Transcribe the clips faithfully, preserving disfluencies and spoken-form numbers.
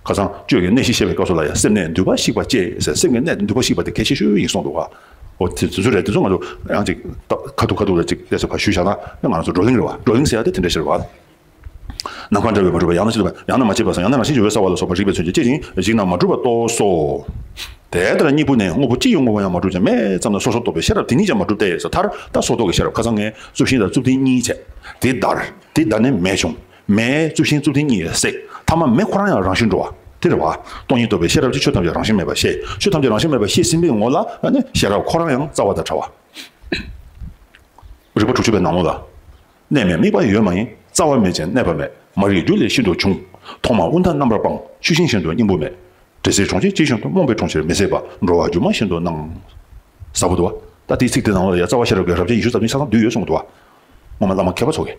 ཁ་སང་གཅོད་ཀྱི་གནད་བཞི་བཤད་པའི་སྐབས་སུ་ལ་ཡང་སེམས་གནས་འདུན་པ་བཤིག་པ་བཅས་ཟེར། སེམས་ཀྱི་གནད་འདུན་པ་བཤིག་པ་དེ་གལ་ཆེ་ཤོས་ཡིན་གསུངས་འདུག་ག་འོ་དེ་དེ་ཚོ་རེད། དེ་ཚོ་ང་ཚོ་ཡང་ཅིག་ཁ་ཐུག་ཁ་ཐུག་ལ་ཅིག་ལས་སུ་ཕར་ཞུས་བཞག་ན་ང་རང་ཚོ་བགྲོ་གླེང་རེད་བ། བགྲོ་གླེང་ཟེར་ཡ་དེ་དེ་འདྲ་ཞིག་རེད་བ། ནམ་མཁའ་འདྲ་བས་མ་གྲུབ་པ། ཡང་ན་ཅི་ལྟ་བུ། ཡང་ན་མ་བྱས་པ་སོགས། ཡང་ན་རང་བཞིན་འབྱུང་བའི་རྩ་བ་ལ་སོགས་པ་རིགས་པས་མཚོན་ཅིང་། སྐྱེ་ཞིང་འཇིག་རྣམས་མ་གྲུབ་པ་རྟོགས་སོ། དེ་ལྟར་གཉིས་པོ་ནས། དངོས་པོ་གཅིག་ཡང་དངོས་པོ་ཡང་མ་གྲུབ་ཅིང་། མེད་ཙམ་ན་སོ་སོར་རྟོག་པའི་ཤེས་རབ་དེ་ཉིད་ཀྱང་མ་གྲུབ་སྟེ་ཟེར། མཐར་ད་སོར་རྟོག་གི་ཤེས་རབ། ཁ་སང་ངས་རྩུབ་ཤིང་དང་རྩུབ་ཐིང་གཉིས་བྱས། དེ་འདར། དེ་འདར་ནས་མེ་བྱུང་། མེ་རྩུབ་ཤིང་རྩུབ་ཐིང་གཉིས་བསྲེགས། ཐ་མ་མེ་ཁོ་རང་ཡང་རང་བཞིན་འགྲོ་བ་དེ་རེད་བ། སྟོང་ཉིད་རྟོགས་པའི་ཤེས་རབ་ཀྱིས། ཆོས་ཐམས་ཅད་རང་བཞིན་མེད་པར་ཤེས། ཆོས་ཐམས་ཅད་རང་བཞིན་མེད་པར་ཤེས་ཟིན་པའི་ངོ་ལ་ནི་ཤེས་རབ་ཁོ་རང་ཡང་རྩ་བ་དང་བྲལ་བ། རིགས་པ་དྲུག་ཅུ་པའི་ནང་ལོགས་ལ། གནས་མེད་དམིགས་པ་ཡོད་མ་ཡིན། རྩ་བ་མེད་ཅིང་གནས་པ་མེད། མ་རིག་རྒྱུ་ལས་ཤིན་ཏུ་བྱུང་། ཐོག་མ་དབུས་མཐའ་རྣམ་པར་སྤངས། ཆུ་ཤིང་བཞིན་དུ་སྙིང་པོ་མེད། འདྲེ་སྲེག་གྲོང་ཁྱེར་གཅིག་བཞིན་དུ། རྨོངས་པའི་གྲོང་ཁྱེར་མི་ཟད་པ། འགྲོ་བ་སྒྱུ་མ་བཞིན་དུ་སྣང་། ཟབ་པོ་འདུག་བ། ད་དེའི་ཚིག་དེ་ནང་ལ་ཡང་རྩ་བ་ཤེས་རབ་ཀྱི་རབ་བྱེད་ཉི་ཤུ་རྩ་བདུན་ཆ་ཚང་བསྡུས་ཡོད་གསུངས་འདུག་བ། སྔོན་མ་བླ་མ་མཁས་པ་ཚོ་གིས།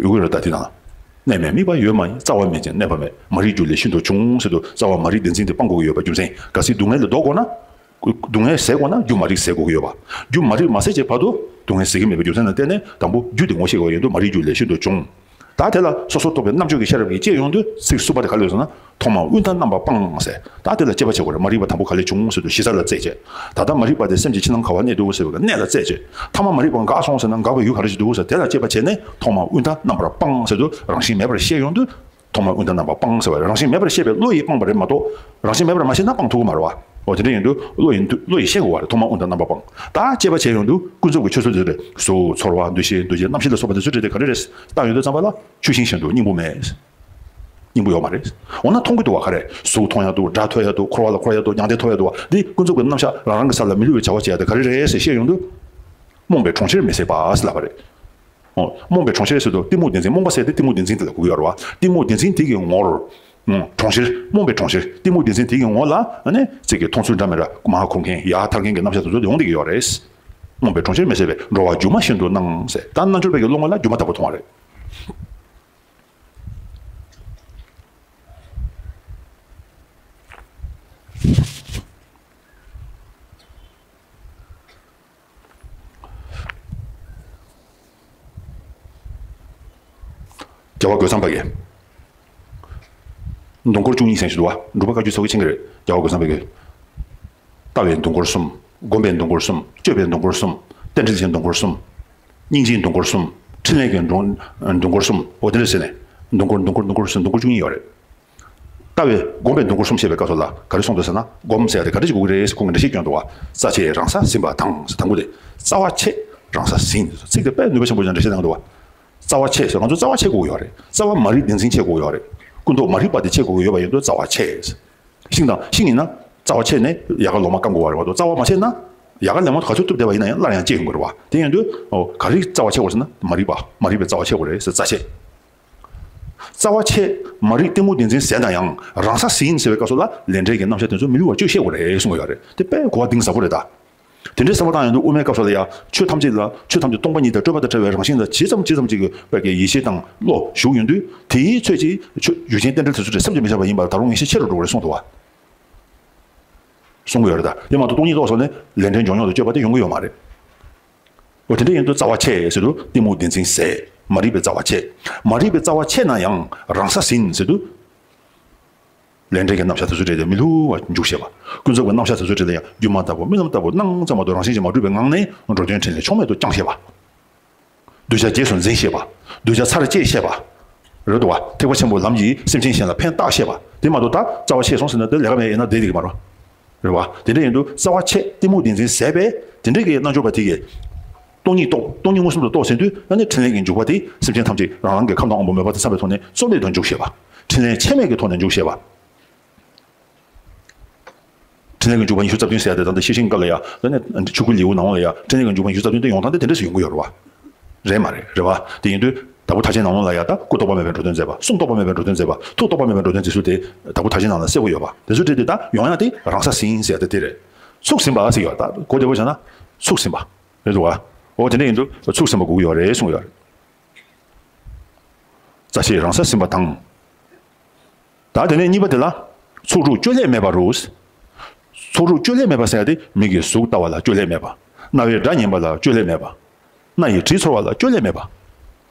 ཡོད་ཀྱི་རེད། ད་དེ་ནང་། གནས་མེད་དམིགས་པ་ཡོད་མ་ཡིན། རྩ་བ་མེད་ཅིང་གནས་པ་མེད། མ་རིག་རྒྱུ་ལས་ཤིན་ཏུ་བྱུང་ཟེར་དུས་རྩ་བ་མ་རིག་བདེན་འཛིན་དེ་སྤང་དགོས་ཀྱི་ཡོད་པ་རྒྱུ་མཚན། གལ་སྲིད་སྡུག་བསྔལ་ལས་ལྡོག་དགོས་ན། སྡུག་བསྔལ་ཟད་དགོས་ན་རྒྱུ་མ་རིག་ཟད་དགོས་ཀྱི་ཡོད་པ། རྒྱུ་མ་རིག་མ་ཟད་ཀྱི་བར་དུ་སྡུག་བསྔལ་ཟད་ཀྱི་མེད་པའི་རྒྱུ་མཚན་ལ་བརྟེན་ནས་དང་པོ་རྒྱུ་དེ་ངོ་ཤེས་དགོས་ཡོང་དུས་མ་རིག་རྒྱུ་ལས་ཤིན་ཏུ་བྱུང་། ད་དེ་ལ་སོ་སོར་རྟོག་པའི་རྣམ་དཔྱོད་ཀྱི་ཤེས་རབ་ཀྱིས་དཔྱད་ཡོང་དུས་ཚིག་གསུམ་པ་དེ་ག་རེ་ཡོད་ཟེར་ན། ཐོག་མ་དབུས་མཐའ་རྣམ་པར་སྤངས་ཟེར། ད་དེ་ལ་དཔྱད་པ་བྱེད་དགོས་རེད། མ་རིག་པ་དང་པོ་ག་ལས་བྱུང་ཟེར་དུས་གཞི་རྩ་ལ་རྩད་བཅད། ད་ལྟ་མ་རིག་པ་དེ་སེམས་ཀྱི་ཕྱི་ནང་ག་བར་གནས་འདུག་ཟེར་བའི་གནས་ལ་རྩད་བཅད། ཐ་མ་མ་རིག་པ་འགགས་སོང་ཟེར་ན་འགག་པའི་ཡུལ་ག་རེ་ཞིག་འདུག་ཟེར་དེ་ལ་དཔྱད་པ་བྱས་ནས་ཐོག་མ་དབུས་མཐའ་རྣམ་པར་སྤངས་ཟེར་དུས་རང་བཞིན་མེད་པར་ཤེས་ཡོང་དུས། ཐོག་མ་དབུས་མཐའ་རྣམ་པར་སྤངས་ཟེར་བ་རེད། རང་བཞིན་མེད་པར་ཤེས་པའི་བློ་ཡིས་སྤངས་པ་རེད་མ་གཏོགས། རང་བཞིན་མེད་པར་མ་ཤེས་ན་སྤང་ཐུབ་ཀྱི་མ་རེད་བ། འོ་དེ་འདྲ་ཡིན་དུས་བློ་ཡིས་བློ་ཡིས་ཤེས་དགོས་པ་རེད། ཐོག་མ་དབུས་མཐའ་རྣམ་པར་སྤངས། ད་དཔྱད་པ་བྱས་ཡོང་དུས་ཀུན་རྫོབ་ཀྱི་ཆོས་ཚུལ་དེ་རེད། གཟུགས་ཚོར་བ་འདུ་ཤེས་འདུ་བྱེད་རྣམ་ཤེས་ལ་སོགས་པ་དེ་ཚོ་དེ་ག་རེ་རེད་བལྟ་ཡོང་དུས་ཙམ་པ་ལ་ཆུ་ཤིང་བཞིན་དུ་སྙིང་པོ་མེད། སྙིང་པོ་ཡོད་མ་རེད། འོ་ན་མཐོང་གི་འདུག་བ། ག་རེ། གཟུགས་མཐོང་ཡ་འདུག་སྒྲ་ཐོས་ཡ་འདུག་འཁོར་བ་ལ་འཁོར་ཡ་འདུག་མྱང་འདས་ཐོབ་ཡ་འདུག་བ། འདི་ཀུན་རྫོབ་ཀྱི་རྣམ་གཞག་རང་རང་གི་ས་ལ་མི་བསླུ་བའི་བྱ་བ་བྱེད་ཡ་དེ་ག་རེ་རེད་ཟེར་བཤད་ཡོང་དུས། རྨོངས་པའི་གྲོང་ཁྱེར་མི་ཟད་པ་ཟེར་ལབ་པ་རེད། འོ། རྨོངས་པའི་གྲོང་ཁྱེར་ཟེར་དུས་གཏི་མུག་བདེན་འཛིན། རྨོངས་པ་ཟེར་དེ་གཏི་མུག་བདེན་འཛིན་དེ་ལ་གོ་གི་ཡོད་རེད་བ། གཏི་མུག་བདེན་འཛིན་དེ་གི་ངོར། ཨང་། གྲོང་ཁྱེར། རྨོངས་པའི་གྲོང་ཁྱེར། གཏི་མུག་བདེན་འཛིན་དེ་གི་ངོ་ལ་ཨ་ནི་ཚིག་གི་མཐོང་ཚུལ་འདྲ་མི་འདྲ་མར་འཁོར་མཁན་ཡར་ཐར་མཁན་གྱི་རྣམ་གཞག་དེ་ཚོ་ཡོང་བསྡད་ཀྱི་ཡོད་རེད། རྨོངས་པའི་གྲོང་ཁྱེར་མི་ཟད་པས། འགྲོ་བ་སྒྱུ་མ་བཞིན་དུ་སྣང་ཟེར། ད་རྣལ་འབྱོར་པའི་གི་སློབ་མ་ལ་སྒྱུ་མ་ལྟ་བུ་མཐོང་བ་རེད། རྒྱལ་བ་རྒོད་ཚང་པ་གིས། མདུན་སྐོར་བཅུ་གཉིས་ཟེར་ཞིག་འདུག་བ། འབྲུག་པ་བཀའ་བརྒྱུད་ཚོགས་ཀྱི་མཁྱེན་གྱི་རེད། རྒྱལ་བ་རྒོད་ཚང་པ་གིས། ལྟ་བའི་མདུན་སྐོར་གསུམ། སྒོམ་པའི་མདུན་སྐོར་གསུམ། སྤྱོད་པའི་མདུན་སྐོར་གསུམ། རྟེན་འབྲེལ་གྱི་མདུན་སྐོར་གསུམ། སྙིང་རྗེའི་མདུན་སྐོར་གསུམ། ཕྲིན་ལས་ཀྱི་མདུན་མདུན་སྐོར་གསུམ། འོ་དེ་འདྲ་ཟེར་ནས། མདུན་སྐོར་མདུན་སྐོར་མདུན་སྐོར་ཟེར་མདུན་སྐོར་བཅུ་གཉིས་ཡོད་རེད། ལྟ་བའི་སྒོམ་པའི་མདུན་སྐོར་གསུམ་བཤད་པའི་སྐབས་སུ་ལ་ག་རེ་གསུངས་འདུག་ཟེར་ན། སྒོམ་ཟེར་ཡ་དེ་ག་འདྲ་ཞིག་དགོས་ཀྱི་རེད་ཟེར་ཁོང་གིས་འགྲེལ་བཤད་སྐྱོན་འདུག་བ། རྩ་ཆེ་རང་ས་ཟིན་པ་དང་ཟེར། དང་པོ་དེ། རྩ་བ་ཆེ་རང་ས་ཟིན། ཚིག་དེ་དཔེ་ནུས་པ་ཆེན་པོ་ཅན་འགྲེལ་བཤད་གནང་འདུག་བ། རྩ་བ་ཆེ་ཟེར། ང་ཚོ་རྩ་བ་ཆེ་དགོས་ཀྱི་ཡོད་རེད། རྩ་བ་མ་རིག་བདེན་འཛིན་ཆེ་དགོས་ཀྱི་ཡོད་རེད། ཀུན་རྟོག་མ་རིག་པ་དེ་ཆེ་དགོས་ཀྱི་ཡོད་པ་ཡིན་དུས་རྩ་བ་ཆེ་ཟེར། ཤིང་དང་ཤིང་ཡིན་ན་རྩ་བ་ཆད་ནས་ཡལ་ག་ལོ་མ་སྐམ་དགོས་པ་རེད་མ་གཏོགས། རྩ་བ་མ་ཆད་ན་ཡལ་ག་ལེབ་མོ་ག་ཚོད་གཏུབ་བསྡད་པ་ཡིན་ན་ཡང་སླར་ཡང་སྐྱེ་ཡོང་གི་རེད་བ། དེ་ཡིན་དུས་ཨོ་ག་རེ་རྩ་བ་ཆད་དགོས་ཟེར་ན་མ་རིག་པ། མ་རིག་པའི་རྩ་བ་ཆད་དགོས་རེད་ཟེར། རྩ་ཆད། རྩ་བ་ཆད། མ་རིག་གཏི་མུག་བདེན་འཛིན་ཟད་ན་ཡང་རང་ས་ཟིན་ཟེར་བའི་སྐབས་སུ་ལ་ལས་འབྲས་ཀྱི་རྣམ་གཞག་དེ་ཚོ་མི་བསླུ་བར་དཔྱོད་ཤེས་དགོས་རེད་གསུང་གི་ཡོད་རེད། དེ་དཔེ་གོ་བ་གཏིང་ཟབ་པོ་རེད་ད། དེ་འདྲའི་བསམ་བློ་བཏང་ཡོང་དུས་དབུ་མའི་སྐབས་སུ་ལ་ཡང་ཆོས་ཐམས་ཅད་ལ། ཆོས་ཐམས་ཅད་སྟོང་པ་ཉིད་དང་སྤྲོས་པ་དང་བྲལ་བའི་རང་བཞིན་ལ་ཇི་ཙམ་ཇི་ཙམ་ཅིག་གི་དཔེ་གི་ཡིད་ཆེས་དང་བློ་ཞུགས་ཡོང་དུས། དེའི་ཚོད་ཀྱིས་ཆོས་ཡུལ་ཅན་རྟེན་འབྲེལ་དེ་ཚོ་དེ་སེམས་ཀྱིས་མི་ཁྱབ་པ་ཡིན་པ་ལ་ད་རུང་ངེས་ཤེས་ཆེ་རུ་འགྲོ་གི་རེད་གསུངས་འདུག་བ། གསུང་གི་ཡོད་རེད་ད། དེ་མ་གཏོགས་སྟོང་ཉིད་རྟོགས་སོང་ནས་ལས་འབྲས་འབྱུང་ཉོག་ཏུ་སྤྱོད་པ་དེ་ཡོང་གི་ཡོད་མ་རེད། འོ་དེ་འདྲ་ཡིན་དུས་རྩ་བ་ཆད་ཟེར་དུས་གཏི་མུག་བདེན་འཛིན་ཟད། མ་རིག་པའི་རྩ་བ་ཆད། མ་རིག་པའི་རྩ་བ་ཆད་ན་ཡང་རང་ས་ཟིན་ཟེར་དུས། ལས་འབྲས་ཀྱི་རྣམ་གཞག་དེ་ཚོ་འདྲ་དེ་མི་བསླུ་བར་འཇུག་ཤེས་པ། ཀུན་རྫོབ་ཀྱི་རྣམ་གཞག་དེ་ཚོ་འདྲ་དེ་ཡང་སྒྱུ་མ་ལྟ་བུ་རྨི་ལམ་ལྟ་བུ་སྣང་ཙམ་མ་གཏོགས་རང་བཞིན་གྱིས་མ་གྲུབ་པའི་ངང་ནས་འགྲོ་དོན་འཕྲིན་ལས་ཕྱོགས་མེད་དུ་བསྐྱང་ཤེས་པ། གདུལ་བྱ་རྗེས་སུ་འཛིན་ཤེས་པ། གདུལ་བྱ་ཚར་བཅད་ཤེས་པ། རེད་འདུག་བ། ཐེག་པ་ཆེན་པོའི་ལམ་གྱིས་སེམས་ཅན་གཞན་ལ་ཕན་བཏགས་ཤེས་པ། དེ་མ་གཏོགས་ད་རྩ་བ་ཆད་སོང་ཟེར་ན་དེ་ལས་ཀ་མེད་ཡིན་ན་བསྡད་བསྡད་ཀྱི་མ་རེད། རེད་བ། དེ་འདྲ་ཡིན་དུས་རྩ་བ་ཆད། གཏི་མུག་བདེན་འཛིན་ཟད་པས་དེ་འདྲ་གི་རྣལ་འབྱོར་པ་དེ་གིས། སྟོང་ཉིད་རྟོགས། སྟོང་ཉིད་མངོན་སུམ་དུ་རྟོགས་ཟིན་དུས་ཨ་ནི་འཕྲིན་ལས་ཀྱི་འཇུག་པ་དེ་སེམས་ཅན་ཐམས་ཅད་རང་རང་གི་ཁམས་དང་དབང་པོ་མོས་པ་དང་འཚམ་པའི་ཐོག་ནས་རྩོལ་མེད་དུ་འཇུག་ཤེས་པ། འཕྲིན་ལས་ཆད་མེད་ཀྱི་ཐོག་ནས་འཇུག་ཤེས་པ། འཕྲིན་ལས་ཀྱི་འཇུག་པ་ཉི་ཤུ་རྩ་བདུན་ཟེར་ཡ་དེ་ད་ལྟ་ཤེར་ཕྱིན་སྐབས་ལ་ཡ། ད་ནི་ཆོས་སྐུའི་ལེའུ་ནང་ལ་ཡ་འཕྲིན་ལས་ཀྱི་འཇུག་པ་ཉི་ཤུ་རྩ་བདུན་དེ་ཡོང་སྟངས་དེ་དེ་འདྲ་ཞིག་ཡོང་གི་ཡོད་རེད་བ། རེད་མ་རེད། རེད་བ། དེ་ཡིན་དུས་ད་བུ་མཐར་ཕྱིན་ནང་ལོགས་ལ་ཡ་ད་སྐུ་རྟོགས་པ་མེད་པའི་འགྲོ་དོན་མཛད་པ། གསུང་རྟོགས་པ་མེད་པའི་འགྲོ་དོན་མཛད་པ། ཐུགས་རྟོགས་པ་མེད་པའི་འགྲོ་དོན་མཛད་ཚུལ་དེ་ད་བུ་མཐར་ཕྱིན་ནང་ལ་གསལ་པོ་ཡོད་པ། དེ་ཚོ་འདྲ་དེ་ད་ཡོང་ཡ་དེ་རང་ས་ཟིན་ཟེར་ཡ་དེ་དེ་རེད། ཚུགས་ཟིན་པ་ཟེར་ཡོད། ད་གོ་བདེ་པོ་བྱས་ན་ཚུགས་ཟིན་པ་རེད་འདུག་བ། འོ་དེ་འདྲ་ཡིན་དུས་ཚུགས་ཟིན་པ་དགོས་ཀྱི་ཡོད་རེད་གསུངས་ཡོད་རེད། རྩ་ཆེ་རང་ས་ཟིན་པ་དང་། ད་དེ་ནས་གཉིས་པ་དེ་ལ། ཚོགས་དྲུག་བཅོས་བསླད་མེད་པ་རུ། ཚོགས་དྲུག་བཅོས་བསླད་མེད་པ་ཟེར་ཡ་དེ་མིག་གིས་གཟུགས་ལྟ་བ་ལ་བཅོས་བསླད་མེད་པ། རྣ་བས་སྒྲ་ཉན་པ་ལ་བཅོས་བསླད་མེད་པ། སྣ་ཡིས་དྲི་ཚོར་བ་ལ་བཅོས་བསླད་མེད་པ།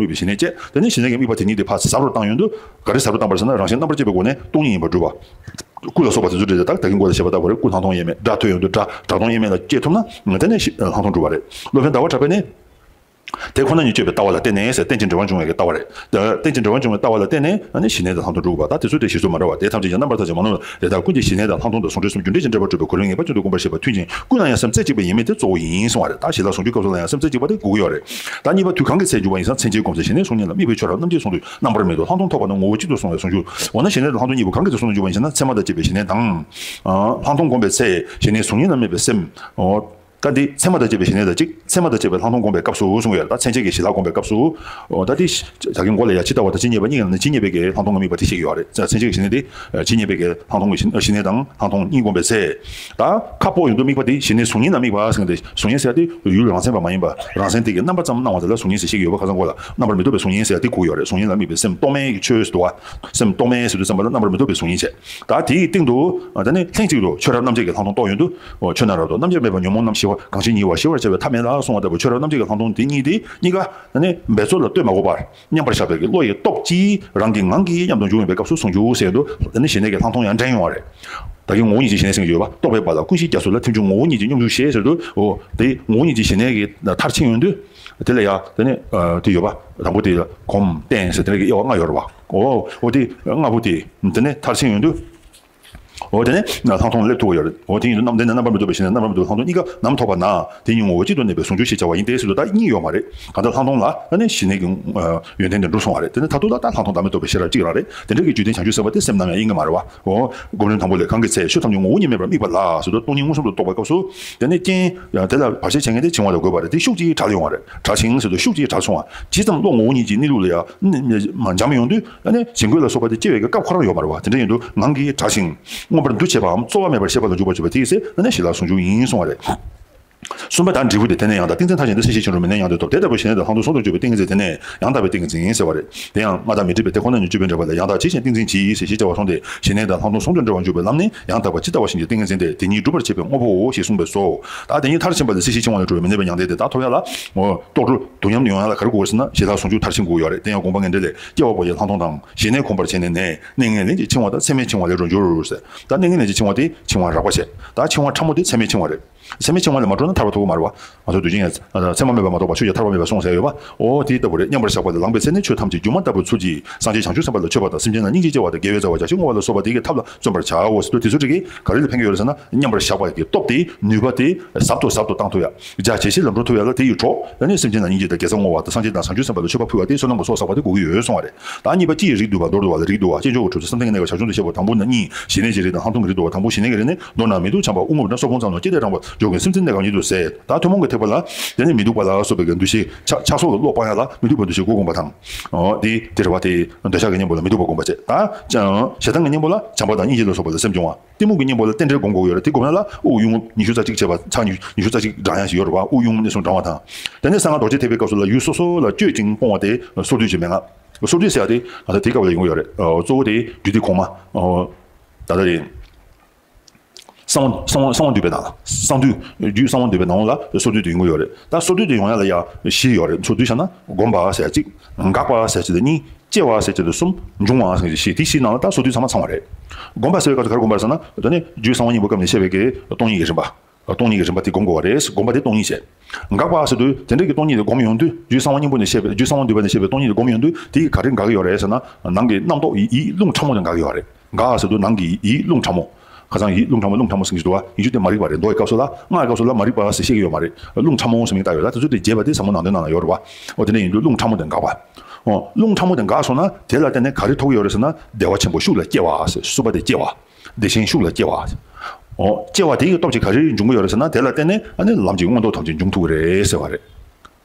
དམིགས་པའི་ཞི་གནས་བསྐྱེད། དེ་ནས་ཞི་གནས་ཀྱི་དམིགས་པ་དེ་ཉིད་དེ་ཕར་ཟབ་རུ་བཏང་ཡོང་དུས། ག་རེ་ཟབ་རུ་བཏང་པ་རེད་ཟེར་ན། རང་བཞིན་རྣམ་པར་དཔྱད་པའི་སྒོ་ནས་སྟོང་ཉིད་ཡིན་པར་སྒྲུབ་པ། སྐུ་ལ་སོགས་པ་དེ་ཚོ་རེད། ད་ད་གིན་གོང་དུ་བཤད་པ་ལྟ་བུ་རེད། སྐུ་ཐང་སྟོང་ཡེ་མེད། སྒྲ་ཐོས་ཡོང་དུས་སྒྲ་སྒྲ་སྟོང་ཡེ་མེད་ལ་དཔྱད་ཐུབ་ན། དེ་ནས་ཤི་ལྷག་མཐོང་འགྲུབ་པ་རེད། སློབ་དཔོན་ཟླ་བ་གྲགས་པས་ནི། དེ་ཁོ་ན་ཉིད་དཔྱོད་པའི་ལྟ་བ་ལ་བརྟེན་ནས་ཟེར། རྟེན་ཅིང་འབྲེལ་བར་འབྱུང་བའི་ལྟ་བ་རེད། ད་རྟེན་ཅིང་འབྲེལ་བར་འབྱུང་བའི་ལྟ་བ་ལ་བརྟེན་ནས་ཨ་ནི་ཞི་གནས་དང་ལྷག་མཐོང་སྒྲུབ་པ། ད་དེ་ཚོ་དེ་གཞི་རྩ་མ་འདྲ་བ། དེ་ཐམས་ཅད་ཀྱང་རྣམ་པར་ཐར་ཅིང་མ་ནོར་བ་དེ་དག་ཀུན་གྱི་ཞི་གནས་དང་ལྷག་མཐོང་དང་ཟུང་འབྲེལ་སོགས་རྒྱུ་འབྲས་ཀྱི་འབྲེལ་པར་གྲུབ་པའི་གོ་རིམ་ངེས་པར་དུ་བསྒོམ་པར་བྱེད་པ་མཐུན་ཅིང་ཀུན་ལ་ཡང་སེམས་རྩེ་གཅིག་པ་ཡིན་མིན་དེ་གཙོ་བོ་ཡིན་གསུང་བ་རེད། ད་ཞི་ལྷག་ཟུང་འཇུག་སྐབས་སུ་ལ་ཡང་སེམས་རྩེ་གཅིག་པ་དེ་དགོས་ཀྱི་ཡོད་རེད། ད་གཉིས་པ་དུས་གང་གི་ཚེ་འཇུག་པ་ཡིན་ཙང་མཚན་ཕྱིར་གོམས་ཚེ་ཞི་གནས་གཟུགས་བརྙན་ལ་དམིགས་པའི་ཆོས་རབ་རྣམ་འབྱེད་གསུང་དུས་རྣམ་པར་མེད་དུ་ལྷག་མཐོང་ཐོབ་པ་ན་ངོ་བོ་གཅིག་ཏུ་སོང་བའི་ཟུང་འཇུག་འོ་ན་ཞི་གནས་དང་ལྷག་མཐོང་གཉིས་པོ་གང་གི་ཚེ་སོང་དུ་འཇུག་པ་ཡིན་ཟེར་ན་མཚན་མ་དང་བཅས་པའི་ཞི་གནས་དང་། ལྷག་མཐོང་བསྒོམས་པའི་ཚེ་ཞི་གནས་གཟུགས་བརྙན་ལ་དམིགས་པའི་སེམས། འོ། ད་འདི་མཚན་མ་དང་བཅས་པའི་ཞི་གནས་དང་གཅིག་མཚན་མ་དང་བཅས་པའི་ལྷག་མཐོང་བསྒོམ་པའི་སྐབས་སུ་གསུང་ཡོད་རེད། ད་མཚན་བཅས་ཀྱི་ཞི་ལྷག་བསྒོམ་པའི་སྐབས་སུ། འོ་ད་འདི་ད་གིན་མགོ་ལ་ཡ་ཇི་ལྟ་བ་དང་ཇི་སྙེད་པ་གཉིས་ཀྱི་ནང་ནས་ཇི་སྙེད་པའི་གི་ལྷག་མཐོང་གི་དམིགས་པ་དེ་བཤད་ཀྱི་ཡོད་རེད། མཚན་བཅས་ཀྱི་ཞི་གནས་དེ་ཇི་སྙེད་པའི་གི་ལྷག་མཐོང་གི་ཞི་ཞི་གནས་དང་ལྷག་མཐོང་གཉིས་བསྒོམ་པའི་ཚེ། ད་ཁ་སྤོ་ཡོང་དུས་དམིགས་པ་དེ་ཞི་གནས་གཟུགས་བརྙན་ལ་དམིགས་པ་ཟེར་གི་འདུག་གཟུགས་བརྙན་ཟེར་ཡ་དེ་ཡུལ་རང་མཚན་པ་མ་ཡིན་པ་རང་མཚན་དེ་གི་རྣམ་པ་ཙམ་སྣང་བ་དེ་ལ་གཟུགས་བརྙན་ཟེར་བཤད་ཀྱི་ཡོད་པ་ཁ་སང་གོང་ལ་རྣམ་པར་མི་རྟོག་པའི་གཟུགས་བརྙན་ཟེར་ཡ་དེ་གོ་གི་ཡོད་རེད། གཟུགས་བརྙན་ལ་དམིགས་པའི་སེམས་རྟོག་མེད་ཀྱི་ཆོས་ཟེར་འདུག་བ། སེམས་རྟོག་མེད་ཟེར་དུས་ཙམ་པ་ལ་རྣམ་པར་མི་རྟོག་པའི་གཟུགས་བརྙན་བྱས། ད་དེའི་སྟེང་དུ་ཨ་ད་ནི་ལྷན་ཅིག་ཏུ་ཆོས་རབ་རྣམ་འབྱེད་ཀྱི་ལྷག་མཐོང་རྟོགས་ཡོང་དུས། འོ་ཆོས་རྣམས་རབ་ཏུ་རྣམ་འབྱེད་མེད་པར་ཉོན་མོངས་རྣམ་ཞི་བ་གང་ཞིག་ཉིད་པར་ཞི་བར་བྱ་བའི་ཐབས་མེད་ལ་གསུངས་པ་ལྟ་བུ་ཆོས་རབ་རྣམ་འབྱེད་ཀྱི་ལྷག་མཐོང་དེ་གཉིས་དེ་གཉིས་ཀ་ཨ་ནི་འབད་རྩོལ་ལ་ལྟོས་མ་དགོས་པར་མཉམ་པར་བཞག་པའི་བློ་ཡི་སྟོབས་ཀྱིས་རང་གི་ངང་གིས་མཉམ་དུ་འབྱུང་བའི་སྐབས་སུ་ཟུང་འཇུག་ཟེར་དུས་ཨ་ནི་ཞི་གནས་ཀྱི་ལྷག་མཐོང་ཡང་འདྲེན་ཡོང་བ་རེད། ད་གིན་ངོ་བོ་ཉིད་ཀྱི་ཞི་གནས་ཟེར་གྱི་ཡོད་པ། རྟོག་པའི་བར་ལ་ཀུན་གཞི་རྒྱ་མཚོ་ལ་ཐིམ་བྱུང་ངོ་བོ་ཉིད་ཀྱི་སྙོམས་འཇུག་ཤེས་ཟེར་དུས། འོ་དེ་ངོ་བོ་ཉིད་ཀྱི་ཞི་གནས་ཀྱི་མཐར་ཕྱིན་ཡོང་དུས། དེ་ལ་ཡ་དེ་ནི་ཨ་དེ་ཡོད་པ། དང་པོ་དེ་ལ་གོམས་བརྟན་ཟེར་དེ་ལ་གི་དབྱེ་བ་ལྔ་ཡོད་རེད་བ། འོ་འོ་དེ་ལྔ་པོ་དེ་དེ་ནི་མཐར་ཕྱིན་ཡོང་དུས། འོ་དེ་ནི་ལྷག་མཐོང་ལ་སླེབས་ཐུབ་པ་ཡོད་རེད། འོ་དེ་ཡིན་དུས་རྣམ་དེ་ནི་རྣམ་པར་མི་རྟོག་པའི་ཞི་གནས་རྣམ་པར་མི་རྟོག་པའི་ལྷག་མཐོང་གཉིས་ཀ་ནམ་ཐོབ་པ་ན་དེ་ཉིད་ངོ་བོ་གཅིག་ཏུ་གནས་པའི་ཟུང་འཇུག་ཞེས་བྱ་བ་ཡིན་ཏེ་ཟེར་དུས་ད་གཉིས་ཡོད་མ་རེད། གང་ལྟར་ལྷག་མཐོང་ལ་ཨ་ནི་ཞི་གནས་ཀྱི་ཨ་ཡོན་ཏན་དེ་འགྲུབ་སོང་བ་རེད། དེ་ནི་མཐར་ཐུག་ལ་ད་ལྷག་མཐོང་བདག་མེད་རྟོགས་པའི་ཤེས་རབ་གཅིག་རང་རེད། དེ་འདྲ་གི་རྒྱུད་ལྡན་བྱང་ཆུབ་སེམས་དཔའ་དེ་སེམས་ནམ་ཡང་གཡེང་གི་མ་རེད་བ། འོ། སྒོམ་རིམ་དང་པོ་ལས་གང་གི་ཚེ་ཆོས་ཐམས་ཅད་ངོ་བོ་ཉིད་མེད་པར་དམིགས་པ་ལ་ཟེར་དུས་སྟོང་ཉིད་མངོན་སུམ་དུ་རྟོགས་པའི་སྐབས་སུ། དེ་ནས་རྐྱེན་ཡང་དེ་ལ་བར་ཆད་བྱེད་མཁན་དེ་འཆིང་བ་ལ་འགོད་པ་རེད། དེ་ཤུགས་ཀྱིས་བྲལ་ཡོང་བ་རེད། བྲལ་ཞིང་ཟེར་དུས་ཤུགས་ཀྱིས་བྲལ་སོང་བ། ཇི་ཙམ་བློ་ངོ་བོ་ཉིད་ཀྱི་གནས་ལུགས་ལ་ཡང་འཇམ་ཡོང་དུས་ཨ་ནི་བྱིང་རྒོད་ལ་སོགས་པ་དེ་སྐྱེ་བའི་སྐབས་ཁོ་རང་ཡོད་མ་རེད་བ། དེ་འདྲ་ཡིན་དུས་ངང་གིས་བྲལ་ཞིང་མངོན་པར་འདུ་བྱེད་པའམ་རྩོལ་བ་མེད་པར་ཤེས་པ་ལ་འཇུག་པར་བྱེད་པ་དེའི་ཚེ་ཨ་ནི་ཞི་ལྷག་ཟུང་འཇུག་ཡིན་གསུང་བ་རེད། གསུམ་པ་དང་འབྲས་བུ་དེ། དེ་ནས་ཡང་དག་ཏིང་འཛིན་མཐར་ཕྱིན་ཏེ་སྲིད་ཞིའི་ཕྱིན་དྲུག་མི་གནས་མྱང་འདས་ཐོབ། དེ་ལྟ་བུའི་ཞི་གནས་དང་ལྷག་མཐོང་ཟུང་དུ་འཇུག་པའི་ཏིང་འཛིན་དེ་ནི་ཡང་དག་པའི་ཏིང་འཛིན་ཟེར་བ་རེད། དེ་ཡང་སྔར་དང་མི་འབྲལ་བའི་དེ་ཁོ་ན་ཉིད་དཔྱོད་པའི་འབྲེལ་བ་ལ་ཡང་དག་ཇི་བཞིན་ཏིང་འཛིན་གྱིས་ཞེས་ཞེས་བྱ་བ་གསུངས་ཏེ་ཞི་གནས་དང་ལྷག་མཐོང་ཟུང་དུ་འབྲེལ་བར་འཇུག་པའི་ལམ་ནི་ཡང་དག་པ་ཇི་ལྟ་བ་བཞིན་གྱི་ཏིང་འཛིན་ཏེ་དེ་ཉིད་སྒྲུབ་པར་བྱེད་པའི་དངོས་པོའོ་ཞེས་གསུངས་པས་སོ། ད་དེ་ཉིད་མཐར་ཕྱིན་པ་ལ་སྲིད་ཞིའི་འཆིང་བ་ལས་གྲོལ་བའི་མི་གནས་པའི་མྱང་འདས་དེ་དག་ཐོབ་ཡ་ལ། རྟོག་སྒྲུབ་དུས་མཉམ་དུ་ཡོང་ཡ་ལ་ག་རེ་དགོས་ཟེར་ན་ཞི་ལྷག་ཟུང་འཇུག་མཐར་ཕྱིན་དགོས་ཡོད་རེད། དེ་ཡང་དགོངས་པ་ངེས་འགྲེལ་ལས་སྐྱེ་བ་པོ་ཡི་ལྷག་མཐོང་དང་ཞི་གནས་གོམས་པར་བྱས་ནས་ནས་གནས་ངན་ལེན་གྱི་འཆིང་བ་དང་མཚན་མའི་འཆིང་བ་ལས་གྲོལ་འགྱུར་ཟེར། ད་གནས་ངན་ལེན་གྱི་འཆིང་བ་དེ་འཆིང་བ་རགས་པ་བྱས། ད་འཆིང་བ་ཕྲ་མོ་དེ་མཚན་མའི་འཆིང་བ་རེད། མཚན་མའི་འཆིང་བ་ལས་མ་གྲོལ་ན་ཐར་པ་ཐོབ་ཀྱི་མ་རེད་བ། ང་ཚོ་དུས་རྒྱུན་ཡང་མཚན་མ་མེད་པར་མ་རྟོགས་པ་ཆོས་ཀྱི་ཐར་པ་མེད་པར་གསུངས་ཟེར་ཡོད་པ། འོ་དེ་ལྟ་བུ་རེད། མཉམ་པར་བཞག་པ་ལས་ལངས་པའི་ཚེ་ནི་ཆོས་ཐམས་ཅད་སྒྱུ་མ་ལྟ་བུའི་ཚུལ་གྱིས་སངས་རྒྱས་བྱང་ཆུབ་སེམས་དཔའ་ལ་མཆོད་པ་དང་སེམས་ཅན་ལ་སྙིང་རྗེ་སྐྱེ་བ་དང་དགེ་བའི་བྱ་བ་བྱ་ཕྱིར་བསྔོ་བ་ལ་སོགས་པ་དེ་གའི་ཐབས་ལ་བརྩོན་པར་བྱའོ་ཟེར་དུས་དེ་ཚོ་དེ་གའི་ག་རེ་ལ་ཕན་གྱི་ཡོད་རེད་ཟེར་ན་མཉམ་པར་བཞག་པ་གི་སྟོབས་དེ་ནུས་པ་དེ་ཟབ་ཏུ་ཟབ་ཏུ་བཏང་ཐུབ་ཡ། རྒྱ་ཇེ་ཆེ་ལ་འགྲོ་ཐུབ་ཡ་ལ་དེ་ཡི་གྲོགས་ཨ་ནི་སེམས་ཅན་ལ་སྙིང་རྗེ་དང་དགེ་རྩ་བསྔོ་བ་དང་སངས་རྒྱས་དང་བྱང་ཆུབ་སེམས་དཔའ་ལ་མཆོད་པ་ཕུལ་བ་དེ་བསོད་ནམས་ཀྱི་ཚོགས་བསགས་པ་དེ་དགོས་ཀྱི་ཡོད་གསུང་བ་རེད། ད་གཉིས་པ་སྤྱི་ཡི་རིགས་བསྡུ་བ་མདོར་བསྡུ་བ་ལ་རིགས་བསྡུ་བ་སྤྱི་འཇོག་གི་གྲུབ་ཆ་བསམ་གཏན་གྱི་གནས་སྐབས་བྱ་བྱུང་དུ་བཤད་པ་དང་པོ་ནི་གཉིས། ཞི་གནས་ཀྱི་རིགས་དང་ལྷག་མཐོང་གི་རིགས་བསྡུ་བ། དང་པོ་ཞི་གནས་ཀྱི་རིགས་ནི་མདོར་ན་མི་སྡུག་བྱམས་པ་དབུ་རྔུབ་ན་སོགས་ཕུང་ཙམ་ལ་སྐྱེ་གདོན་དྲངས་པ་འཇོག་གི་སེམས་ཅན་གནས་སྐབས་ཉིད་དུ་ཟད། ད་ཐུན་མོང་གི་ཐེག་པ་ལ་དེ་ནི་མི་སྡུག་པ་ལ་སོགས་པའི་འདུ་ཤེས་ཆགས་སོགས་ལ་བློ་སྤང་ཡ་ལ་མི་སྡུག་པ་འདུ་ཤེས་དགུ་བསྒོམ་པ་དང་། འོ་དེ་དེ་རེད་བ། དེ་འདོད་ཆགས་ཀྱི་གཉེན་པོ་ལ་མི་སྡུག་པ་བསྒོམ་པ་བྱས། ད་ཞེ་སྡང་གི་གཉེན་པོ་ལ་བྱམས་པ་དང་སྙིང་རྗེ་ལ་སོགས་པ་ལ་སེམས་སྦྱོང་བ། གཏི་མུག་གི་གཉེན་པོ་ལ་རྟེན་འབྲེལ་སྒོམ་དགོས་ཡོད་རེད། དེ་སྒོམ་ཡ་ལ་དབུགས་དབྱུང་རྔུབ་ཉི་ཤུ་རྩ་གཅིག་བྱས་པ། ཕྱག་ཉི་ཉི་ཤུ་རྩ་གཅིག་བགྲང་ཡ་ཞིག་ཡོད་རེད་བ། དབུགས་དབྱུང་རྔུབ་གནས་གསུམ་བགྲང་བ་དང་། དེ་ནས་གསང་སྔགས་རྡོ་རྗེ་ཐེག་པའི་སྐབས་སུ་ལ་ཡུལ་སོ་སོ་ལ་སྤྱོད་ཅིང་སྤོང་བ་དེ་སོར་སྡུད་ཀྱི་མན་ངག་སོར་སྡུད་ཟེར་ཡ་དེ་ང་ཚོ་དེའི་སྐབས་ལ་ཡོང་གི་ཡོད་རེད། གཙོ་བོ་དེ་རྒྱུད་སྡེ་གོང་མ། ད་ལྟ་དེ། གསང་བ་གསང་བ་གསང་བ་འདུས་པའི་ནང་ལ། གསང་འདུས། རྒྱུད་གསང་བ་འདུས་པའི་ནང་ལ་སོར་སྡུད་དེ་ཡོང་གི་ཡོད་རེད། ད་སོར་སྡུད་དེ་ཡོང་ཡ་ལ་ཡ་བཞི་ཡོད་རེད། སོར་སྡུད་བྱས་ན་བསྒོམ་པ་ཟེར་ཡ་གཅིག་འགག་པ་ཟེར་ཡ་གཅིག་དང་གཉིས། སྐྱེ་བ་ཟེར་གཅིག་དང་གསུམ། འབྱུང་བ་ཟེར་གཅིག་དང་བཞི། དེ་བཞིའི་ནང་ལ་ད་སོར་སྡུད་ཚང་མ་ཚང་བ་རེད། བསྒོམ་པ་ཟེར་བའི་སྐབས་སུ་ག་རེ་བསྒོམ་པ་རེད་ཟེར་ན། དེ་ནི་རྒྱུད་གསང་བ་སྙིང་པོའི་སྐབས་ནས་བཤད་པའི་གི་སྟོང་ཉིད་ཀྱི་རིམ་པ། སྟོང་ཉིད་ཀྱི་རིམ་པ་དེ་བསྒོམ་དགོས་པ་རེད། བསྒོམ་པ་དེ་སྟོང་ཉིད་བྱས། འགག་པ་ཟེར་དུས་དེ་འདྲ་གི་སྟོང་ཉིད་དེ་བསྒོམ་ཡོང་དུས། རྒྱུད་གསང་བ་སྙིང་པོ་ནས་བཤད་པའི། རྒྱུད་གསང་བ་འདུས་པ་ནས་བཤད་པའི་སྟོང་ཉིད་དེ་བསྒོམ་ཡོང་དུས་དེ་ག་རེ་འགག་གི་ཡོད་རེད་ཟེར་ན། ནང་གི་རྣམ་རྟོག་ཡིད་ཀླུང་ཕྲ་མོ་དེ་འགག་གི་ཡོད་རེད། འགག་ཟེར་དུས་ནང་གི་ཡིད་ཀླུང་ཕྲ་མོ། ཁ་སང་ཡིད་ཀླུང་ཕྲ་མོ་ཀླུང་ཕྲ་མོ་ཟེར་གྱི་འདུག་བ། ཡིན་རྒྱུ་དེ་མ་རིག་པ་རེད། མདོ་ཡི་སྐབས་སུ་ལ་སྔགས་ཀྱི་སྐབས་སུ་ལ་མ་རིག་པ་ཟེར་བཤད་ཀྱི་ཡོད་མ་རེད། ཀླུང་ཕྲ་མོ་ཟེར་མིང་བཏགས་ཡོད། ད་དེ་ཚོ་དེ་རྒྱས་པ་དེ་ཟབ་མོ་ནང་དོན་ནང་ལ་ཡོད་རེད་བ། འོ་དེ་འདྲ་ཡིན་དུས་ཀླུང་ཕྲ་མོ་དེ་འགག་པ། འོ་ཀླུང་ཕྲ་མོ་དེ་འགག་སོང་ན་དེ་ལ་བརྟེན་ནས་ག་རེ་ཐོབ་ཀྱི་ཡོད་རེད་ཟེར་ན། བདེ་བ་ཆེན་པོ་ཤུགས་ལ་སྐྱེ་བ་ཟེར། བསུ་བ་དེ་སྐྱེ་བ། བདེ་ཆེན་ཤུགས་ལ་སྐྱེ་བ། འོ་སྐྱེ་བ་དེ་ཡི་སྟོབས་ཀྱིས་ག་རེ་འབྱུང་གི་ཡོད་རེད་ཟེར་ན། དེ་ལ་བརྟེན་ནས་ཨ་ནི་ལམ་གྱི་མངོན་རྟོགས་ཐམས་ཅད་འབྱུང་ཐུབ་ཀྱི་རེད་ཟེར་བ་རེད།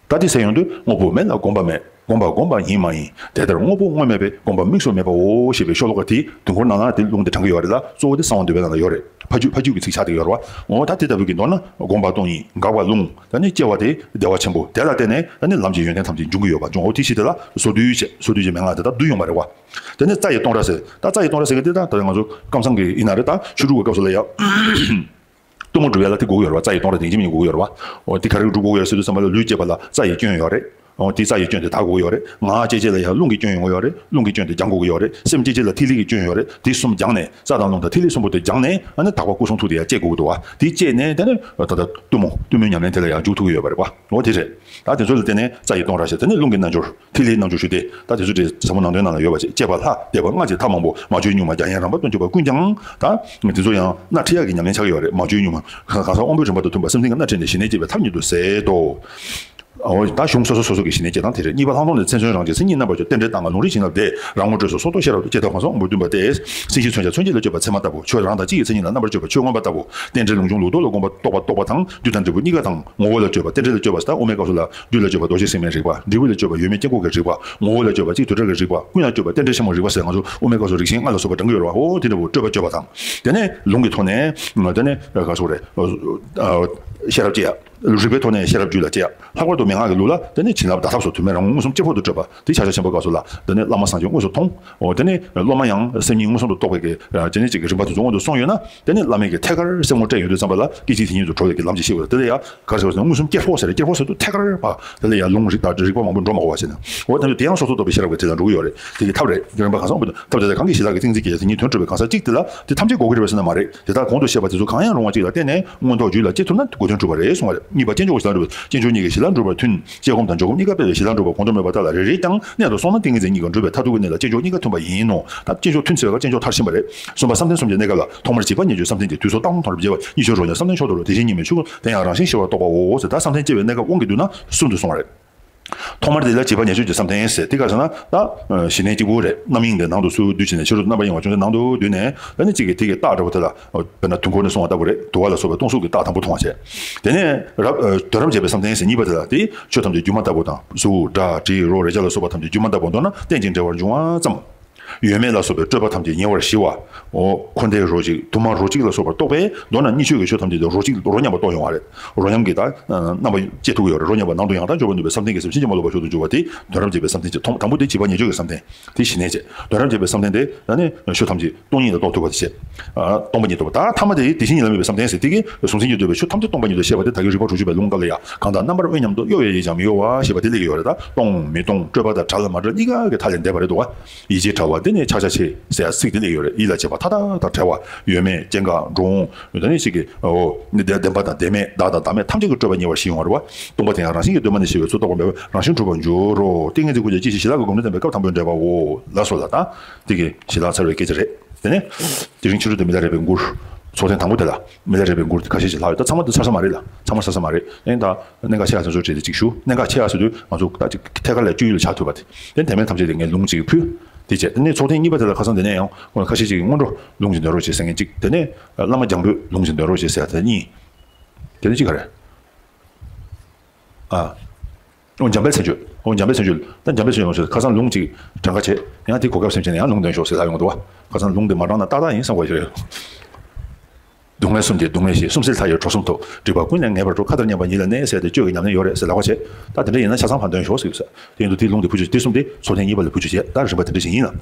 ད་དེ་ཟེར་ཡོང་དུས་དངོས་པོ་མེད་ལ་བསྒོམ་པ་མེད། བསྒོམ་པ་བསྒོམ་པ་ཉིད་མ་ཡིན། དེ་ལྟར་དངོས་པོ་དངོས་མེད་པས། བསྒོམ་པ་དམིགས་སུ་མེད་པའོ་ཞེས་པའི་ཤོ་ལོ་ཀ་དེའི་དུས་འཁོར་ནང་ལ་དེ་ལུང་དེ་དྲངས་ཀྱི་ཡོད་རེད་ལ། གཙོ་བོ་དེ་གསང་བ་འདུས་པའི་ནང་ལ་ཡོད་རེད། ཕ་རྒྱུད་ཕ་རྒྱུད་ཀྱི་ཚིག་ཆགས་བསྡད་ཀྱི་ཡོད་རེད་བ། འོ་ད་དེ་ལྟ་བུའི་གི་མདོར་ན་བསྒོམ་པ་སྟོང་ཉིད། འགག་པ་རླུང་། ད་ནི་སྐྱེ་བ་དེ་བདེ་བ་ཆེན་པོ། དེ་ལ་བརྟེན་ནས་ད་ནི་ལམ་གྱི་ཡོན་ཏན་ཐམས་ཅད་འབྱུང་གི་ཡོད་པ་འབྱུང་། འོ་དེ་བཞི་དེ་ལ་སོར་སྡུད་བྱས། སོར་སྡུད་ཀྱི་མན་ངག་དེ་དག་བསྡུས་ཡོང་བ་རེད་བ། དེ་ནས་རྩ་ཡི་སྟོང་ར་ཟེར། ད་རྩ་ཡི་སྟོང་ར་ཟེར་མཁན་དེ་ད་ད་ང་ཚོ་ཀམ་ཚང་གི་ཡིན་ན་རེད། ད་ཆོས་དྲུག་གི་སྐབས་སུ་ལ་ཡ། གཏུམ་མོ་སྒྲུབ་ཡ་ལ་དེ་དགོས་ཀྱི་ཡོད་རེད་བ། རྩ་ཡི་སྟོང་ར་དེ་ཡིན་གཅིག་མིན་གཉིས་དགོས་ཀྱི་ཡོད་རེད་བ། འོ་དེ་ག་རེ་སྒྲུབ་དགོས་ཀྱི་ཡོད་ཟེར་དུས་ཙམ་པ་ལ་ལུས་བསྐྱེད་པ་ལ་རྩ་ཡི་སྐྱོན་ཡོད་རེད། འོ་དེའི་རྩ་ཡི་སྐྱོན་དེ་དག་དགོས་ཀྱི་ཡོད་རེད། ངག་བཅས་བཅས་ལ་ཡང་རླུང་གི་སྐྱོན་ཡོང་གི་ཡོད་རེད། རླུང་གི་སྐྱོན་དེ་སྦྱང་དགོས་ཀྱི་ཡོད་རེད། སེམས་བཅས་བཅས་ལ་ཐིག་ལེ་གི་སྐྱོན་ཡོད་རེད། དེ་གསུམ་སྦྱངས་ནས་རྩ་དང་རླུང་དང་ཐིག་ལེ་གསུམ་པོ་དེ་སྦྱངས་ནས་ཨ་ནི་དག་པ་སྐུ་གསུང་ཐུགས་དེ་ཡང་བསྐྱེད་དགོས་ཀྱི་འདུག་བ། དེ་བསྐྱེད་ནས་དེ་ནས་ད་ལྟ་གཏུམ་མོ་གཏུམ་མོའི་ཉམས་ལེན་དེ་ལ་ཡང་འཇུག་ཐུབ་ཀྱི་ཡོད་པ་རེད་བ། འོ་དེ་རེད། ད་དེ་ཚོ་ལ་བརྟེན་ནས་རྩ་ཡི་སྟོང་ར་ཞེས་དེ་ནས་རླུང་གི་རྣལ་འབྱོར། ཐིག་ལེའི་རྣལ་འབྱོར་ཞུ་སྟེ། ད་དེ་ཚོ་དེ་ཟབ་མོ་ནང་དོན་ནང་ལ་ཡོད་པ་ཅིག་བསྐྱེད་པ་ལྷ་བསྐྱེད་པ་སྔགས་ཀྱི་ཐབས་མང་པོ། མ་བཅོས་གཉུག་མ་རྒྱ་ཡན་རམ་པ་སྟོན་བཅུག་པ་ཀུན་ཀྱང་། ད་དེ་ཚོ་ཡང་སྣ་ཁྲིད་ཡག་གི་ཉམས་ལེན་ཆགས་ཀྱི་ཡོད་རེད། མ་བཅོས་གཉུག་མ་གང་ཟག་དབང་པོའི་རིམ་པ་དང་མཐུན་པ་སེམས་ལྡན་གྱི་སྣ་ཁྲིད་ནས་ཞི་གནས་བསྐྱེད་པའི་ཐབས་ཉིད་དུ་ཟད་དོ། འོ་ད་གཞུང་སོ་སོ་སོ་སོ་གི་ཞི་གནས་བསྐྱེད་སྟངས་དེ་རེད། གཉིས་པ་ལྷག་མཐོང་ནི་མཚན་མཚོན་རང་གི་མཚན་ཉིད་རྣམ་པར་སྦྱོར། རྟེན་འབྲེལ་ལྟ་ལྔ་ལུང་རིགས་བྱིན་རླབས་ཏེ། རང་ངོ་སྤྲོས་སོ་སོར་རྟོག་ཤེས་རབ་ཏུ། བསྐྱེད་ཐབས་གང་ཟག་དབང་པོ་བསྟུན་པ་སྟེ། སེམས་ཤེས་མཚོན་བྱ་མཚོན་བྱེད་ལ་སྤྱོད་པ་ཚད་མ་ལྟ་བུ། ཆོས་རང་དང་གཅིག་གི་མཚན་ཉིད་ལ་རྣམ་པར་སྤྱོད་པ་ཆོས་མངོན་པ་ལྟ་བུ། རྟེན་འབྲེལ་ལུགས་འབྱུང་ལུགས་ལྡོག་པ་རྟོགས་པ་རྟོག་པ་དང་རྒྱུ་དང་འབྲས་བུ་གཉིས་ཀ་དང་། ངོ་བོ་ལ་སྤྱོད་པ་རྟེན་འབྲེལ་ལ་སྤྱོད་པ་ཟེར། ད་དབུ་མའི་སྐབས་སུ་ལ་རྒྱུད་ལ་སྤྱོད་པ་རྡོ་རྗེ་སེམས་དཔའི་རིག་པ། འབྲས་བུ་ལ་སྤྱོད་པ་ཡོད་མེད་སྐྱེ་འགོག་གི་རིག་པ། ངོ་བོ་ལ་སྤྱོད་པ་གཅིག་དུས་འབྲས་ཀྱི་རིག་པ། ཀུན་ལ་སྤྱོད་པ་རྟེན་འབྲེལ་ཆེན་པོའི་རིག་པ་ཟེར། ང་ཚོ་དབུ་མའི་སྐབས་སུ་རིགས་ཆེན་ལྔ་ལ་སོགས་པ་བགྲང་གི་ཡོད་རེད་བ། འོ་དེ་འདྲ་བོ་སྤྲོས་པ་སྤྱོད་པ་དང་། དེ་ནས་ལུང་གི་ཐོག་ནས་དེ་ནས་ག་སོགས་རེད། ཤེས་རབ་བསྐྱེད་ཡ། རིགས་པའི་ཐོག་ནས་ཤེས་རབ་རྒྱུད་ལ་སྐྱེ་ཡ། ལྷག་པར་དུ་མན་ངག་གི་ལུགས་ལ་དེ་ནི་བྱིན་རླབས་བརྡ་ཐབས་སོགས་དུ་མས་རང་ངོ་མངོན་སུམ་གཅིག་པོ་དུ་སྤྲོད་པ། དེ་ཕྱག་རྒྱ་ཆེན་པོའི་སྐབས་སུ་ལ་དེ་ནི་བླ་མ་སངས་རྒྱས་དངོས་སུ་མཐོང་། འོ་དེ་ནི་སློབ་མ་ཡང་སེམས་ཉིད་མངོན་སུམ་དུ་རྟོགས་པའི་གི་བྱས་ནས་ཅིག་གི་རིམ་པ་དེ་ཚོ་སྔོན་དུ་སོང་ཡོད་ན། དེ་ནི་བླ་མའི་གི་ཐད་ཀར་སེམས་ངོ་སྤྲད་ཡོང་དུས་ཙམ་པ་ལ་སྐད་ཅིག་དེ་ཉིད་དུ་གྲོལ་བའི་གི་ལམ་གྱི་ཤེས་པ་དེ་ལ་ཡང་ག་རེ་ཟེར་བ་ཟེར་ན། མངོན་སུམ་གཅིག་པོ་ཟེར། གཅིག་པོ་ཟེར་དུས་ཐད་ཀར་པ། དེ་ལ་ཡང་ལུང་རིགས་དང་རིགས་པ་མང་པོ་འགྲོ་མ་དགོས་པ་བྱས་ན། འོ་དེ་ཚོ་དེ་ཡང་སོ་སོ་རྟོགས་པའི་ཤེས་རབ་ཀྱི་དེ་ལ་འགྲོ་གི་ཡོད་རེད། དེ་གི་ཐབས་རེད། རིམ་པ་གང་ཟག་དབང་པོ་ཐབས་དེ་ལ་གང་གིས་གཏན་ཚིགས་ཀྱི་དེ་ཉིད་དོན་གྲུབ་པའི་གང་ཟག་གཅིག་དེ་ལ་དེ་ཐམས་ཅད་འགོག་གི་རེད་པས་ཟེར་ན་མ་རེད། དེ་ལྟར་གོང་དུ་བཤད་པ་དེ་ཚོ་གང་ཡང་རུང་བ་གཅིག་ལ་བརྟེན་ནས་མངོན་རྟོགས་རྒྱུད་ལ་སྐྱེ་ཐུབ་ན་དགོས་དོན་གྲུབ་པ་རེད་གསུངས་པ་རེད། གཉིས་པ་དཔྱད་འཇོག་གི་ཞི་ལྷག་འགྲུབ་པ། དཔྱད་འཇོག་གཉིས་ཀྱི་ཞི་ལྷག་འགྲུབ་པར་མཐུན། དཔྱད་སྒོམ་དང་འཇོག་སྒོམ་གཉིས་ཀ་སྤེལ་བའི་ཞི་ལྷག་འགྲུབ་པ་གོང་དུ་སྨོས་པ་ལྟར་ལ་རེ་རེ་ཀྱང་གནད་དུ་སོང་ན་ཏིང་ངེ་འཛིན་གཉིས་ཀ་འགྲུབ་པའི་མཐར་ཐུག་གི་གནད་ལ་དཔྱད་འཇོག་གཉིས་ཀ་མཐུན་པ་ཡིན་ནོ། ད་དཔྱད་འཇོག་མཐུན་ཚེ་བ་དཔྱད་འཇོག་མཐར་ཕྱིན་པ་རེད། གསུམ་པ་བསམ་གཏན་སུམ་བརྒྱའི་གནས་སྐབས་ལ་ཐོག་མར་བྱིས་པ་ཉེར་སྤྱོད་བསམ་གཏན་བྱེད་དུ་དུས་སུ་རྟག་ལྟུང་ཐོག་ལ་བྱེད་པ། གཉིས་ཆོས་རོ་གཉིས་བསམ་གཏན་ཆོས་རོ། དེ་བཞིན་ཉིད་མེད་ཆོས་ཀུན་དེ་ཡང་རང་བཞིན་ཤེས་པར་རྟོགས་པའོ་ཟེར། ད་བསམ་གཏན་སྐྱེ་བའི་གནས་སྐབས་དབང་གིས་བསྡུས་ན་གསུམ་དུ་གསུངས་པ་རེད། ཐོག་མར་དེ་ལ་བྱིས་པ་ཉེར་སྤྱོད་ཀྱི་བསམ་གཏན་ཟེར་དེ་ག་རེ་ཟེར་ན། ད་ཞི་གནས་གཅིག་པུ་རེད། རྣམ་གཡེང་དེ་ནང་དུ་སུ་བསྡུས་བྱས་ནས་ཆོས་རོ་རྣམ་པར་གཡེང་བ་བྱུང་སྟེ་ནང་དུ་བསྡུས་ནས། ད་ནི་གཅིག་གིས་དེ་གི་རྟགས་འདྲ་བོ་དེ་ལ་དཔེར་ན་དུས་འཁོར་ནས་གསུངས་པ་ལྟ་བུ་རེད། དུ་བ་ལ་སོགས་པའི་སྟོང་གཟུགས་ཀྱི་རྟགས་དང་པོ་མཐོང་བ་བྱས། དེ་ནས་རབ་དོན་རབ་འབྱེད་པའི་བསམ་གཏན་ཟེར་གཉིས་པ་དེ་ལ་དེ་ཆོས་ཐམས་ཅད་སྒྱུ་མ་ལྟ་བུ་དང་། གཟུགས་སྒྲ་དྲི་རོ་རེག་བྱ་ལ་སོགས་པ་ཐམས་ཅད་སྒྱུ་མ་ལྟ་བུར་མདོར་ན་རྟེན་ཅིང་འབྲེལ་བར་འབྱུང་བ་ཙམ། ཡོད་མེད་ལ་སོགས་པའི་སྤྲོས་པ་ཐམས་ཅད་ཉེ་བར་ཞི་བ། འོ་འཁོར་འདས་རོ་གཅིག་དུ་མ་རོ་གཅིག་ལ་སོགས་པར་རྟོགས་པས། མདོར་ན་གཉིས་ཆོས་ཀྱི་ཆོས་ཐམས་ཅད་དུ་རོ་གཅིག་རོ་མཉམ་པར་རྟོགས་ཡོང་བ་རེད། རོ་མཉམ་གྱི་ད་རྣམ་པ་སྐྱེ་ཐུབ་ཀྱི་ཡོད་རེད། རོ་མཉམ་པ་ནང་དུ་ཡང་དག་འཇོག་པར་ནུས་པའི་བསམ་གཏན་གྱི་སེམས་ཕྱིན་ཅི་མ་ལོག་པར་མཆོག་ཏུ་གྱུར་པ་དེ་དོན་རབ་འབྱེད་པའི་བསམ་གཏན་གྱི་ཐོག་དང་པོ་དེ་བྱིས་པ་ཉེར་སྤྱོད་ཀྱི་བསམ་གཏན་དེ་ཞི་གནས་བྱས། དོན་རབ་འབྱེད་པའི་བསམ་གཏན་དེ་ད་ནི་ཆོས་ཐམས་ཅད་སྟོང་ཉིད་ལ་རྟོགས་ཐུབ་པ་དེ་བྱས། སྟོང་པ་ཉིད་རྟོགས་པ། ད་ཐ་མ་དེ་དེ་བཞིན་ཉིད་ལ་མོས་པའི་བསམ་གཏན་ཟེར་དེ་གིས་གཟུང་འཛིན་གྱིས་བསྡུས་པའི་ཆོས་ཐམས་ཅད་སྟོང་པ་ཉིད་དུ་ཤེས་པ་དེ་ད་གིན་རིགས་པ་དྲུག་ཅུ་པའི་ལུང་འགའ་ལ་ཡང་། གང་དག་རྣམ་པར་དབེན་སྙམ་དུ་གཡོ་བའི་ཡིད་ཀྱང་མི་གཡོ་བ་ཞེས་པ་དེ་སླེབས་ཀྱི་ཡོད་རེད། ད་སྟོང་མི་སྟོང་སྤྲོས་པ་དང་བྲལ་བ་མ་བྲལ་གཉིས་ཀ་གི་མཐའ་ལས་འདས་པ་རེད་འདུག་བ། ཡིད་ཆེས་བྲལ་བ་འདི་ནི་ཕྱག་རྒྱ་ཆེ་ཟེར་ཡ་ཚིག་དེ་སླེབས་ཡོད་རེད། ཡིད་ལ་བྱེད་པ་མཐའ་དག་དང་བྲལ་བ། ཡོད་མེད་སྐྱེ་འགག་འགྲོ་འོང་། དེ་ནི་ཞིག་གི་འོ་ནི་བདེན་པ་དང་བདེན་མེད་བདག་དང་བདག་མེད་ཐམས་ཅད་ཀྱི་སྤྲོས་པ་ཉེ་བར་ཞི་ཡོང་བ་རེད་བ། སྟོང་པ་དེ་ཡང་རང་བཞིན་གྱིས་གདོད་མ་ནས་ཞི་བའི་ཚུལ་རྟོགས་པ་མེད་པས་རང་བཞིན་གྲུབ་པར་འགྱུར་རོ། ཏིང་ངེ་འཛིན་ཀུན་གྱི་སྐྱེ་ཤི་ཞི་ལྷག་གི་སྒོམ་ནི་བསྟན་པའི་སྐབས་དང་པོའི་འགྲེལ་པའོ། ལ་སོགས་ལ་ད་དེ་གི་ཞི་ལྷག་ཚར་བའི་སྐད་ཆ་རེད། དེ་ནས་དེ་རིང་ཕྱི་དྲོ་དུ་མི་ལ་རས་པའི་མགུར། ཚོགས་ཐེངས་དང་པོ་དེ་ལ་མི་ལ་རས་པའི་མགུར་དེ་ཁ་ཤས་ཤིག་ལྷག་ཡོད། ད་ཚང་མ་དེ་ཚར་ས་མ་རེད་ལ། ཚང་མ་ཚར་ས་མ་རེད། ཨེ་ད་གནད་འགག་ཆེ་ཡ་སོ་སོ་བྲིས་ཏེ་ཅིག་ཞུ། གནད་འགག་ཆེ་ཡ་ཟེར་དུས་ང་ཚོ་ད་ཅིག་ཐད་ཀར་ལ་སྤྱོད་ཡུལ་ལ་ཆགས་ཐུབ་པ་དེ། དེ་དེ་མིན་ཐམས་ཅད་དེ་ངས་ལུང་གཅིག་ཕུལ། དེ་བྱས་དེ་ནས་ཚོགས་ཐེངས་གཉིས་པ་དེ་ལ་ཁ་སང་དེ་ནས་ཡང་ཁ་ཤས་ཅིག་གིས་སྔོན་འགྲོ་ལུང་གཅིག་འདོན་རོགས་བྱེད་ཟེར་མཁན་གཅིག་དེ་ནས་བླ་མ་འཇམ་པོས་ལུང་གཅིག་འདོན་རོགས་བྱེད་ཟེར་ཡ་དེ་གཉིས། དེ་ནས་གཅིག་ག་རེ། ཨ། འོ་འཇམ་དཔལ་མཚན་བརྗོད། འོ་འཇམ་དཔལ་མཚན་བརྗོད། ད་འཇམ་དཔལ་མཚན་བརྗོད་ལུང་ཞུ། ཁ་སང་ལུང་གཅིག་གྲངས་ཀ་བྱས། ཡང་དེ་གོ་སྐབས་ཟིན་བྱས་ནས་ཡང་ལུང་འདོན་ཤོག་ཟེར་ལབ་ཡོང་འདུག་བ། ཁ་སང་ལུང་དེ་མ་དྲངས་ན་ཏག་ཏག་ཡིན་བསམ་དགོས་ཤག་རེད། སྡུག་བསྔལ་གསུམ་གྱི་སྡུག་བསྔལ་ཞི། གསུམ་སེལ་མཐའ་ཡས་གྲོལ་གསུམ་ཐོབ། སྒྲིབ་པ་ཀུན་ལས་ངེས་པར་གྲོལ། མཁའ་ལྟར་མཉམ་པ་ཉིད་ལ་གནས་ཟེར་ཏེ་གཅོད་ཀྱི་ཉམས་ལེན་ཡོད་རེད་ཟེར་ལབ་པ་བྱས། ད་དེ་འདྲ་ཡིན་ན་ཆ་ཚང་ཕར་འདོན་ཤོག་ཟེར་གྱི་ཡོད་ས། དེ་ཡིན་དུས་དེའི་ལུང་དེ་ཕུལ་ཆོག་དེ་གསུམ་དེ་ཚོགས་ཐེངས་གཉིས་པ་ལ་ཕུལ་ཆོག་བྱས། ད་རིམ་པ་དེ་འདྲ་ཞིག་ཡིན་ལ།